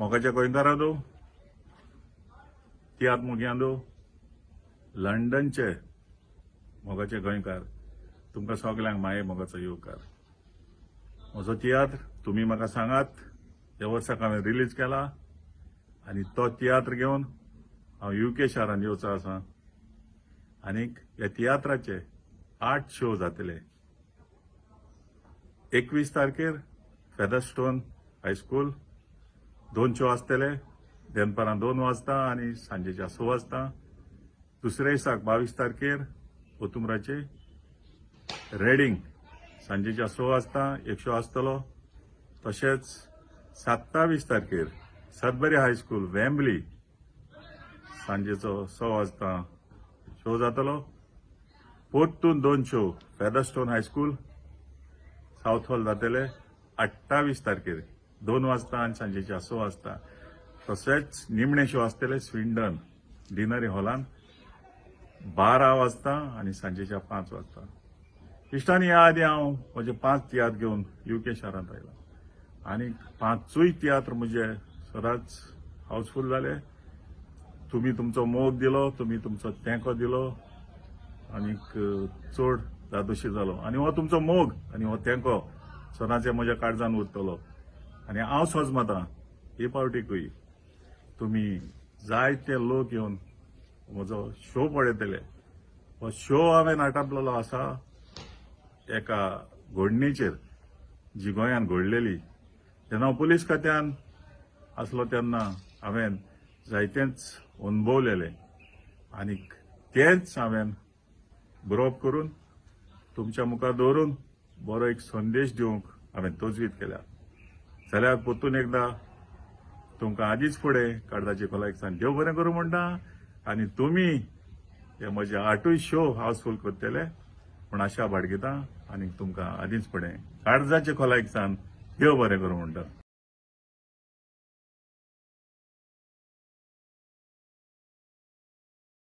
मोगाच्या गोंयकारांनो, तियात्र मोग्यांनो, लंडनचे मोगाचे गोंयकार, तुमकां सगल्यांक माये मोगाचो येवकार. म्हजो तियात्र तुमी म्हाका सांगात ह्या वर्साक हांवें रिलीज केला आनी तो तियात्र घेवन हांव युके शारांत येवचो आसा आनीक ह्या तियात्राचे 8 शो जातले. 21 तारखेर फेदरस्टोन हायस्कूल 2 शो आसतले, दनपारां 2 वाजता आनी सांजेच्या 6 वाजता. दुसऱ्या दिसाक 22 तारखेर ओतुमराचे रेडींग सांजेच्या 6 वाजता 1 शो आसतलो. तशेंच 27 तारखेर सदबरी हायस्कूल वेम्बली सांजेचो 6 वाजता शो जातलो. परतून 2 show Featherstone high school south hall जातले 28 तारखेर 2 वाजता आनी सांजेच्या 6 वाजता. तशेंच निमणे शो आसतले स्विंडन डिनरी हॉलान 12 वाजता आनी सांजेच्या 5 वाजता. इश्टांनी, ह्या आदी हांव म्हजे 5 तियात्र घेवन युके शारांत आयला आनी 5 तियात्र म्हजे सदांच हाऊसफूल जाले. तुमी तुमचो मोग दिलो, तुमी तुमचो तेंको दिलो आनीक चड धादोशी जालो आनी हो तुमचो मोग आनी हो तेंको सदांच म्हज्या काळजान उरतलो. आनी हांव सोजमतां हे पावटीकूय तुमी जायते लोक येवन म्हजो शो पळयतले. हो शो हांवें आटापलेलो आसा एका घडणेचेर जी गोंयांत घडलेली. जेन्ना हांव पुलीस खात्यान आसलो तेन्ना हांवें जायतेंच अणभवलेलें आनी तेंच हांवें बरोवप करून तुमच्या मुखार दवरून बरो एक संदेश दिवंक हांवें तजवीज केल्या. जाल्यार परतून एकदां तुमकां आदींच फुडें काळजाची खोलायेक देव बरें करूं म्हणटा आनी तुमी हे म्हजे 8 शो हाऊसफूल करतले म्हूण आशा बाळगिता आनी तुमकां आदींच फुडें काळजाचे खोलायेक देव बरें करूं म्हणटा.